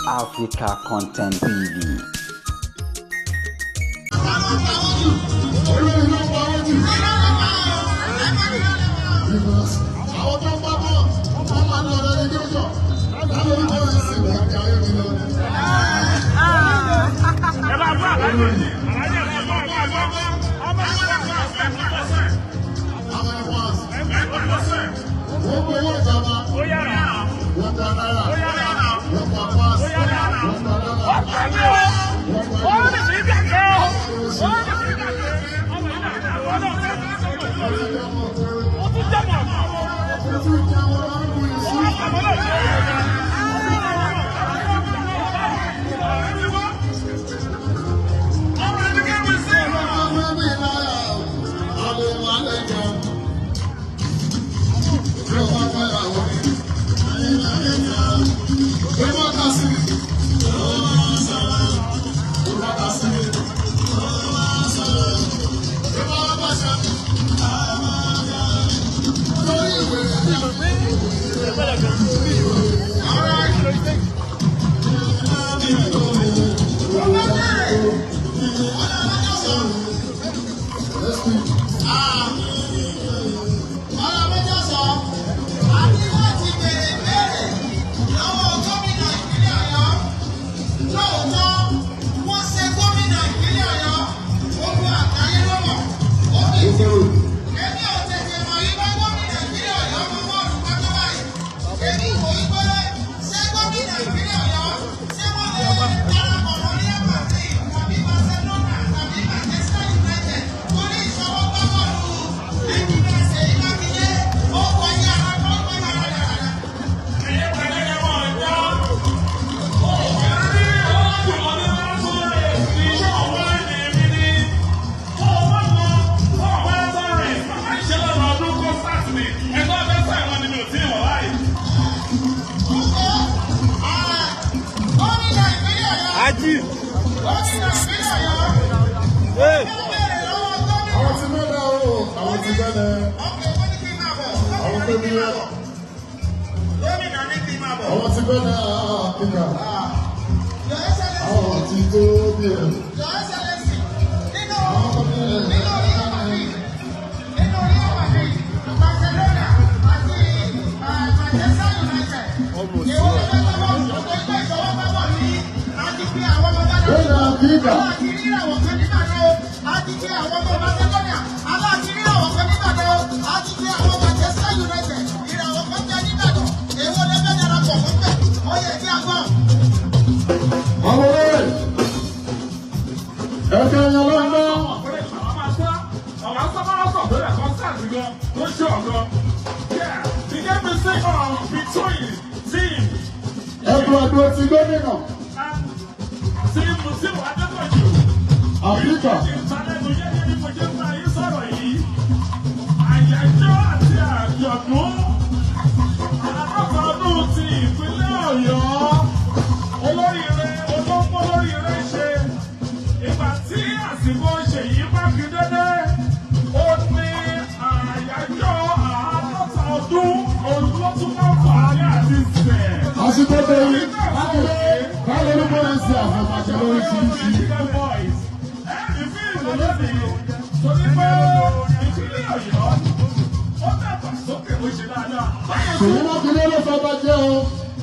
Africa Content TV. Olórí ló pa wọ́n jù. Because àwọn tó ń bá bọ̀, wọ́n máa ń lọ relegation. Láwọn orúkọ rẹ̀ sì wọ́n jẹ́ ayé mi lọ. Àwọn ẹ̀wọ̀n wọ́n gbowó ìjọba, wọ́n gba náírà, wọ́n gba pass, wọ́n gba dọ́là, wọ́n gba euro. Ó tún jẹ́ àwọn ọmọ ìlú sí. Ọ̀rọ̀ méjì sọ, a ní láti béèrè béèrè lọ́wọ́ gómìnà ìpínlẹ̀ Ọ̀yọ́. Lóòótọ́, wọ́n ṣe gómìnà ìpínlẹ̀ Ọ̀yọ́, gbogbo àgbáyé ló mọ̀. Ó ní èmi ò tètè mọ̀ yí pé gómìnà ìpínlẹ̀ Ọ̀yọ́ mọ bọ́ọ̀lù pátá báyìí. Èmi wò yí pé ṣé gómìnà ìpínlẹ̀ Ọ̀yọ́ ṣé wọ́n lè darapọ̀ mọ́ Real Madrid tàbí Barcelona tàbí Manchester United torí ìṣọwọ́ gbá bọ́ọ̀lù ẹnìkan Ṣèyí Mákindé ó kọjá ó kọjá rádaràda. Gómìnà ìpínlẹ̀ Ọ̀yọ́. Gómìnà ìpínlẹ̀ Ọ̀yọ́. Ó béèrè lọ́wọ́ gómìnà. Àwọn ti mẹ́lẹ̀ o, àwọn ti mẹ́lẹ̀, Ọkẹ́ wọ́n ní kí n máa bọ̀. àwọn tó ní rẹ̀, Gómìnà ní kí n máa bọ̀. àwọn ti mẹ́lẹ̀ Áfíríkà, Your Excellency. àwọn ti tó bí ẹ̀. Your Excellency, nínú Real Madrid, nínú Real Madrid, Barcelona àti Manchester United, èwo ló fẹ́ gbá bọ́ọ̀lù? Gbogbo ẹgbẹ́ ìṣọwọ́ gbá bọ́ọ̀lù yìí, a ti fi àwọn ọmọ Ghana. Lórí Áfíríkà, Aláàtí ríràwọ̀ kan nígbàdàn o, a ti fi àwọn ọmọ Barcelona. Aláàtí ríràwọ̀ kan nígbàdàn o, a ti fi àwọn Manchester United. Ìràwọ̀ kan jẹ́ nígbàdàn, èwo ló fẹ́ darapọ̀ mọ́ bẹ́ẹ̀? Ó yẹ kí a gbọ́. àwọn olóyè, ẹ̀kẹ́ ẹ̀yàn ló ń gbọ́. Ẹ̀kú ẹ̀dùn ti gómìnà Áfíríkà, Àyájọ́ àti àjọ̀dún àádọ́ta ọdún ti ìpínlẹ̀ Ọ̀yọ́ olóríire olóńgbò olóríire ṣe ìgbà tí àsìkò Ṣèyí Mákindé dé ó ní àyájọ́ àádọ́ta ọdún olótúmọ̀fà ní àti sẹ̀. àsìkò tẹ̀yìn, Mákindé, báwo ló bọ́ ẹ̀ sí àfọ̀bàjẹ́ lóríṣiríṣi. Ẹ̀rí fíìmù lónìí torí pé ìpínlẹ̀ Ọ̀yọ́ ó dàgbà sókè ó ṣe dáadáa. Ṣèyí Mákindé ló fẹ́ bá jẹ́ o,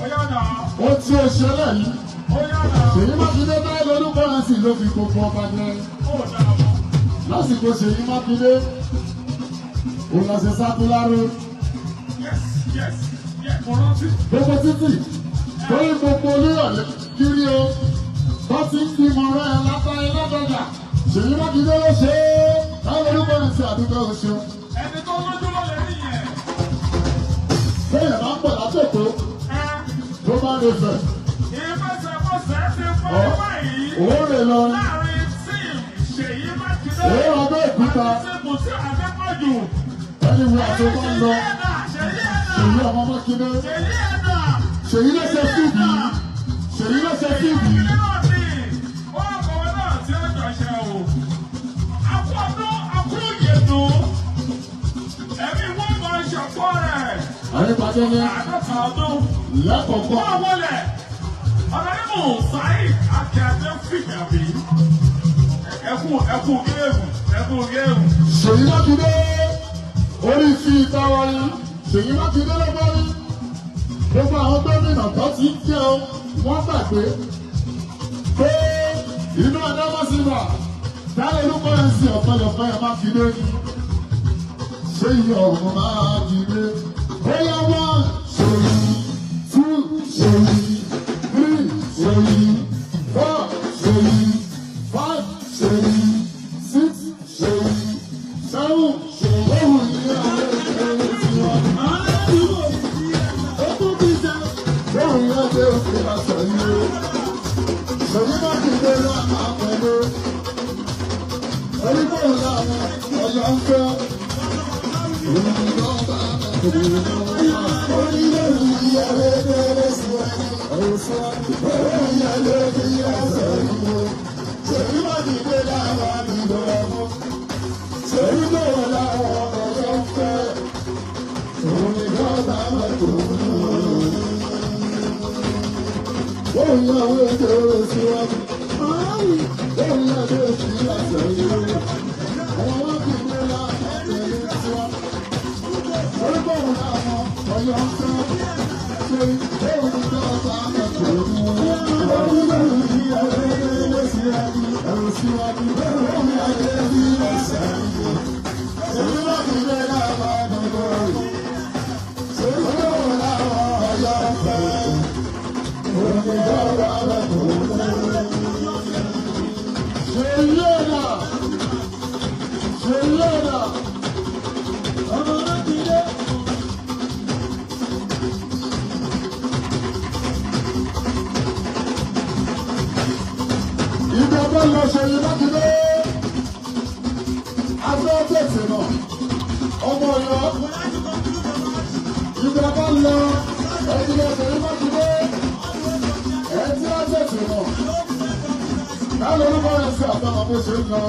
Ó yá náà, ó tí ó ṣẹlẹ̀ yìí. ó yá náà, Ṣèyí Mákindé báyìí lórúkọ rẹ̀ sì ló fi gbogbo ọba jẹ. ó dáa mọ́. Lásìkò Ṣèyí Mákindé, òun lọ sí sákúláró. Yes, yes, yes, mo rántí. Gbogbo títì torí gbogbo olúyọ̀lé kiri o tó ti ń bímọ rẹ̀ látàrí lọ́dọ̀dà. Ṣèyí Mákindé ló ṣe é báwo lórúkọ rẹ̀ sí àdúgbò oṣù. Ẹni tó lójú ló lè rí yẹn. Bẹ́ẹ̀ bá ń bọ̀ látòkó Ẹ tó bá lè fẹ̀, ìfẹsẹ̀fọsẹ̀ ti fọ́ báyìí òun lè lọ láàrin tíìmù Ṣèyí Mákindé òun Abẹ́òkúta àti Mùsí Adépọ̀jù. ẹni wo àti ọba ń lọ Ṣèyí ẹ̀dà, Ṣèyí ẹ̀dà, Ṣèyí ọmọ Mákindé. Ṣèyí ẹ̀dà. Ṣèyí ló ṣe fíìmù yìí. Ṣèyí ló ṣe fíìmù yìí. Ṣèyí náà ni ó kọ̀ náà tí ó jọ ṣe o. Akú ọdún, akú ìyèdùn. Ẹ̀mí wọ́n máa ṣọ̀pọ̀ rẹ̀. Àyípadé ní Àádọ́ta ọdún. lẹ́kọ̀ọ́kọ́ Wọ́n wọlé. Ọ̀nàdìbò Saheed Akíade Fìjàbí. Ẹkú ẹkú géèmù ẹkú géèmù. Ṣèyí Mákindé orí fi ìta wọlé. Ṣèyí Mákindé ló borí. Gbogbo àwọn gómìnà tó ti ń jẹun wọ́n gbàgbé pé inú Adámọ́síwà dálé ló kọ́ ẹ̀ sí ọ̀pẹ̀lọpẹ̀ Mákindé. Ṣèyí ọ̀hún Mákindé. Ó yá one Ṣèyí, two Ṣèyí, three Ṣèyí, four Ṣèyí, five Ṣèyí, six Ṣèyí, seven Ṣèyí. Ohun ìyá rẹ̀ ṣe é tiwa. Ohun ìyá rẹ̀ ṣe é sọ̀yìn. Ṣèyí Mákindé lọ́nà pẹ̀lú. Orígbòhùn làwọn ọ̀yọ́ ń fẹ́. Ìjọba lọ Ṣèyí Mákindé. Afẹ́ tètè mọ̀, ọmọ Ọ̀yọ́. Ìjọba lọ ẹ̀jẹ̀ Ṣèyí Mákindé. Ẹ̀tí á tètè mọ̀. Káàlù orúkọ rẹ̀ sí àtàwọn bó ṣe ń lọ.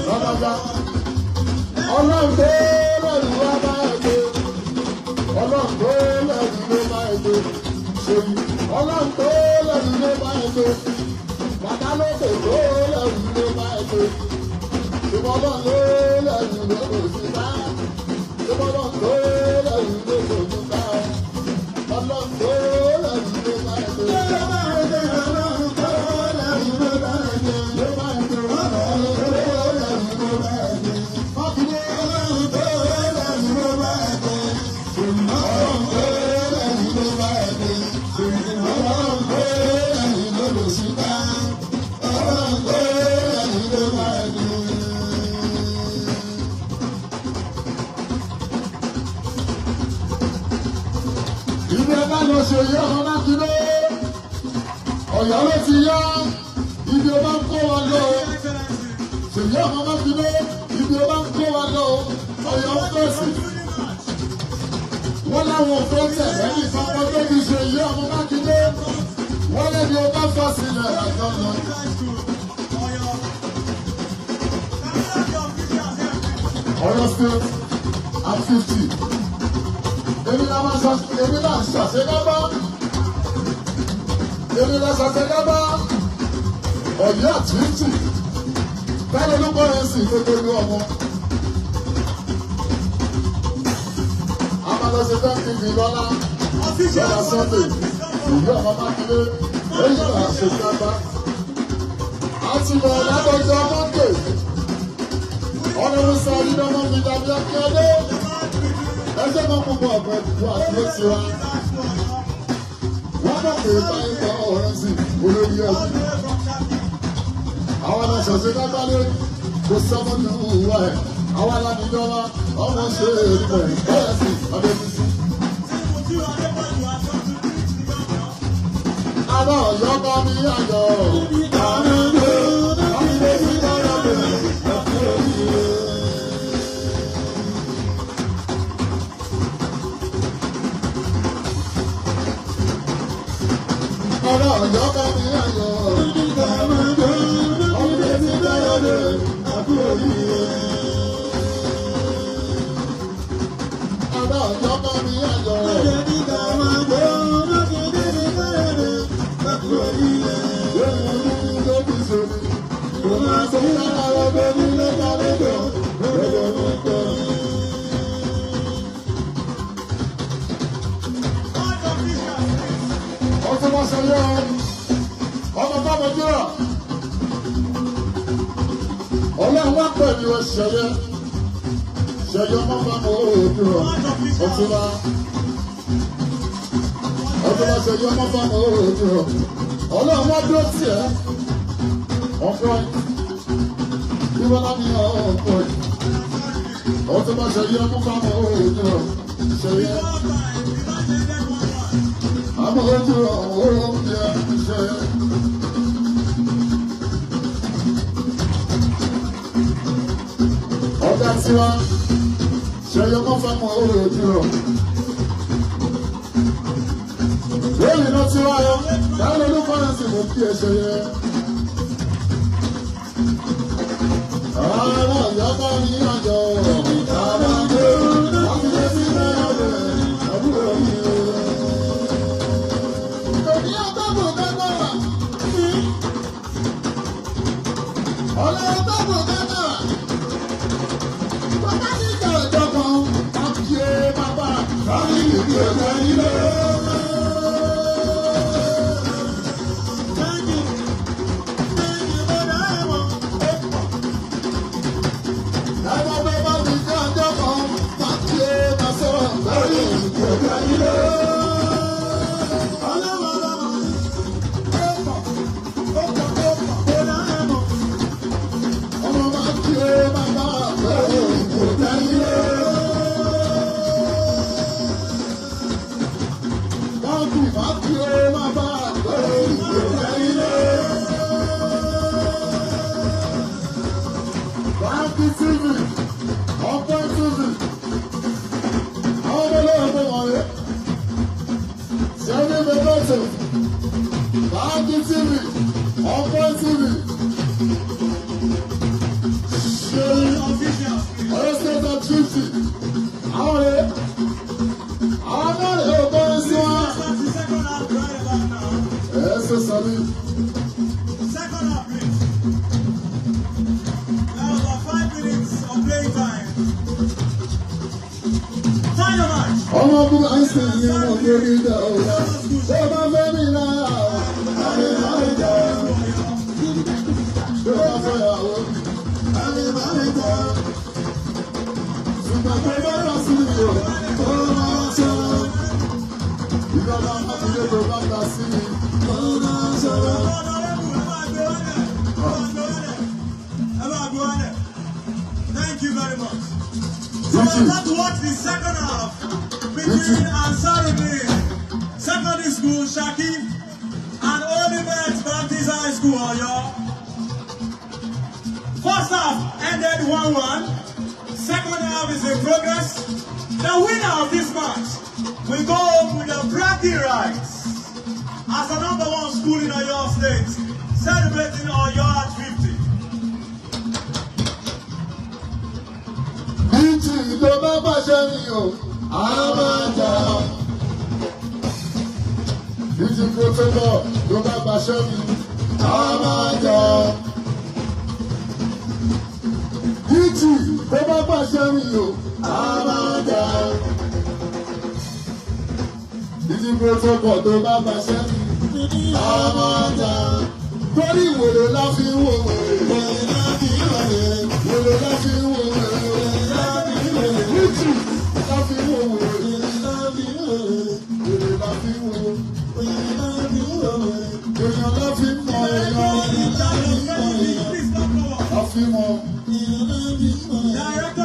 Lọ́dọ̀dá. Ọlọ́run tó lẹ́rù wá bá ẹ̀ gbé. Ọlọ́run tó lẹ́rù ló bá ẹ̀ gbé. Ṣèyí. Ọlọ́run tó lẹ́rù ló bá ẹ̀ gbé. Bàbá lókè tó lẹ́rù ló bá ẹ̀ gbé. Ìbọn ló lẹ́rù ló kò sí bá. Ìbọn tó lẹ́rù ló kò sí bá. Ọlọ́run tó lẹ́rù ló bá ẹ̀ gbé. Ọlọ́run tó lẹ́rù ló bá ẹ̀ gbé. Ló bá ẹ̀ gbé. Ọlọ́run tó lẹ́rù ló bá ẹ̀ gbé. Mákindé ọlọ́run tó lẹ́rù ló bá ẹ̀ gbé. Ọlọ́run tó lẹ́rù ló bá ẹ̀ gbé. Ọlọ́run tó lẹ́rù ló lò sí bá. Ọlọ́run tó lẹ́rù ló bá ẹ̀ gbé. Ibi ẹ bá lọ ṣe yí ọmọ Mákindé. Ọ̀yọ́ ló ti yá. Ibi ẹ bá ń kó wa lọ. Ṣèyí ọmọ Mákindé. Ibi ẹ bá ń kó wa lọ. Ọ̀yọ́ ń fèsì. Wọ́n láwọn ò fẹ́ tẹ̀ lẹ́yìn ìfọwọ́ tó fi ṣe yí ọmọ Mákindé. Wọ́n lẹ́ni o bá fà sílẹ̀ àjọ lọ. Ọ̀yọ́ state at 50. Èmi la máa èmi náà ṣàṣekábá. Èmi la ṣàṣekábá. Ọ̀yọ́ at 50. Bẹ́ẹ̀ni ló kọ́ ẹ̀ sí gbogbo ní ọmọ. A máa lọ ṣe fẹ́ TV lọ́la. Lọ́la Sunday. Ìlú ọmọ Mákindé. Èyí là ṣèkábá. A ti mọ̀ látọjọ́ Monday. Ọ̀nà sọ ìdánwò mi dàbí Akíndé. Ẹjẹ́ máa mú bọ̀ ọ̀gbẹ́ ìlú àti èsì wa. Wọ́n mọ̀ pé báyìí kọ́ ọ̀rẹ́ sí olórí ẹ̀kú. Àwọn aṣọ̀ṣe lágbálẹ̀ kò sọ́mọ́ ní ìwà ẹ̀. Àwọn alámìjọba ọmọ ṣe èèpẹ̀ bẹ́ẹ̀ sí Adébísí. Àbá Ọ̀yọ́ bá mi ayọ̀. Àmì ìlú àmì ìlú dára bẹ̀rẹ̀ àti òye. Ọ̀rọ̀ Ọ̀yọ́ bá mi ayọ̀. Àmì ìlú dára bẹ̀rẹ̀ àti òye. Ọ̀rọ̀ Ọ̀yọ́ bá mi ayọ̀. Ọtún bá ṣẹyẹ ọmọ bá jùlọ. Ọlọ́run wá pẹ̀lú ṣẹyẹ. Ṣẹyẹ ọmọ bá mọ ojú rọ. Ọtún bá. Ọtún bá ṣẹyẹ ọmọ bá mọ ojú rọ. Ọlọ́run wá dúró tiẹ̀. Ọ̀pọ̀ ìwọ́lá mi ọ̀pọ̀ ọtún bá ṣẹyẹ ọmọ bá mọ ojú rọ. Ṣẹyẹ. Àmọ́ ojú rọ òun yẹ ṣẹyẹ. Ọ̀gá tiwa ṣẹyẹ ọmọ fẹ́ mọ ojú rọ. Lórí iná tiwa yọ, dáhùn olúkọ́rẹ́sì mú kí ẹ ṣẹyẹ. Àwọn ìyá bá mi àjọ ìtàbá gbé, wọ́n ti lé sí mẹ́rin àbúrò mi o. Òní ọgbọ́gbò kágbára. Ọ̀la ọgbọ́gbò kágbára. Bàbá mi jẹ́ ọjọ́ kan, wọ́n kí é bàbá, fámìlì mi ò fẹ́ nílé. Ẹgbẹ́ bàbá mi jẹ́ ọjọ́ kan, wọ́n kí é bàbá sọ̀rọ̀ fámìlì mi ò fẹ́ nílé. Ọmọ máa kí é bàbá, fámìlì mi ò fẹ́ nílé. Báńkì máa kí é bàbá, fámìlì mi ò fẹ́ nílé. Báńkì TV, ọ̀pọ̀ TV, àwọn ọmọ ọlọ́run mọ̀ rẹ̀. Sẹ́ni Bẹ́bẹ́tò, Báńkì TV, ọ̀pọ̀ TV. Ṣé Ọ̀yọ́ State of Trinity, àwọn rẹ̀, àwọn náà rẹ̀ ò gbọ́dọ̀ sí wa. Ẹ ṣe sọ mí. Second half, please. We have about 5 minutes of playing time. Final match. Ọmọ búburú ń sìn ní mo lórí ìjà o. Tó bá fẹ́ mi lára o, àlè má lè jà. Tó bá fẹ́ yàwó, àlè má lè jà. Ṣùgbọ́n tó bá rà sí mi o, ó máa ṣọ́ra. Ìjọba Mákindé tó bá ta sí mi, ó máa ṣọ́ra. Thank you very much. So we're about to watch the second half between Ansarudeen Secondary School, Shaki, and Olivet Baptist High School, Oyo. First half ended 1-1. Second half is in progress. The winner of this match will go home with the bragging rights as the number one school in Oyo State, celebrating Oyo at 50. Bíjì tó bá pàṣẹ mi o, a máa jà. Bíjì protocol tó bá pàṣẹ mi, a máa jà. Bíjì tó bá pàṣẹ mi o, a máa jà. Bíjì protocol tó bá pàṣẹ mi, a máa jà. Torí wèrè la fi wò wèrè. Wèrè la fi wò wèrè. Wèrè la fi wò wèrè. Bíjì la fi wò wèrè. Wèrè la fi wò. Èèyàn la fi mọ èèyàn. Please come forward. La fi mọ. Director